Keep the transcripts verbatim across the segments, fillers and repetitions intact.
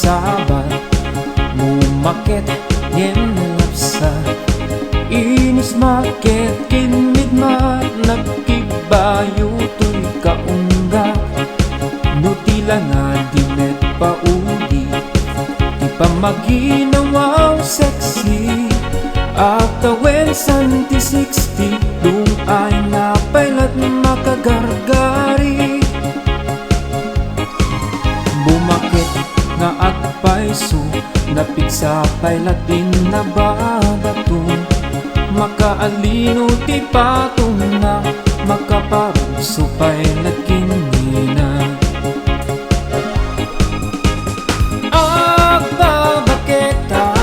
Sabal, mumaket ngem nalapsa. Inismaket ken midmat, nagkibbayo toy kaungga. No ti langad di met paudi, ti pammaginawaw sexy. Agtawen santi sixty, dungay na pay lat makagargari. Bumaket nga agpayso, napigsa pay latin nababato. Makaalino ti patongna, makaparugso pay latin nina. Agbabaketa,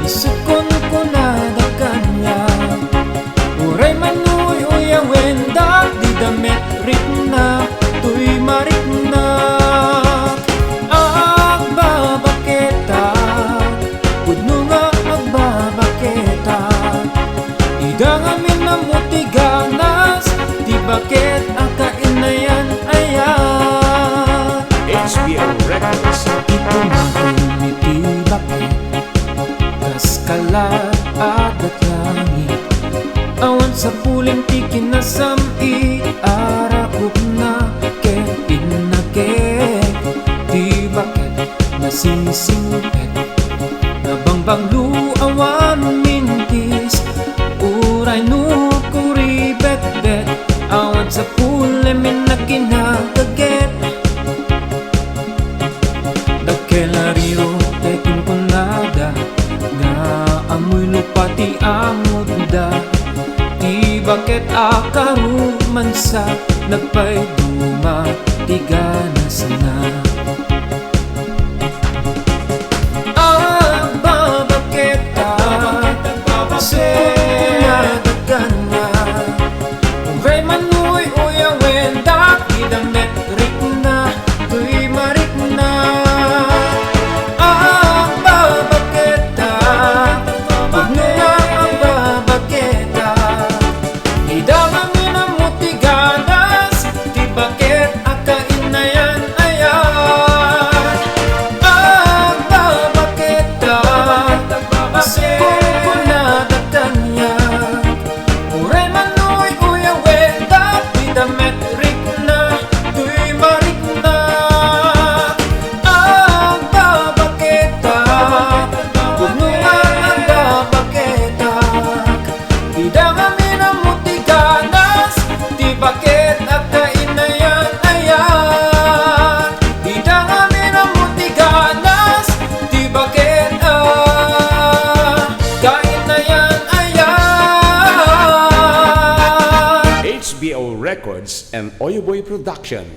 isukon kunada kaniak. Uray manuy-uyawen da, dida met rikna, toy marikna. Agbabaketa, pudno nga agbabaketa. Ida ngamin ammo ti ganas, ti baket a kainayan-ayan. H B O Records. Itumatom iti baket, kas kalat a datlangi. Awan sapulem ti kinasam-it a rakupna ken innaket. Ti baket nasingsingpet, nabangbanglo, awan mintis. Uray no kuribetbet, awan sapulem innak kinagaget. Dakkel a riro ti kunkunada, nga amuy lupa ti angudda. Ti baket a karumansa, nagpaiduma ti ganasna. Agbabaketa, sukon kunada kaniak. Uray manuy-uyawen da, dida met rikna, toy marikna. Agbabaketa, pudno nga agbabaketa. Ida ngamin ammo ti ganas, ti baket a kainayan-ayan. Agbabaketa, sukon kunada kaniak. Uray manuy-uyawen da, dida met rikna, toy marikna. Agbabaketa, pudno nga agbabaketa. Ida ngamin ammo ti ganas, ti baket a kainayan-ayan. Ida ngamin ammo ti ganas, ti baket a kainayan-ayan. H B O Records and Oyoboy Production.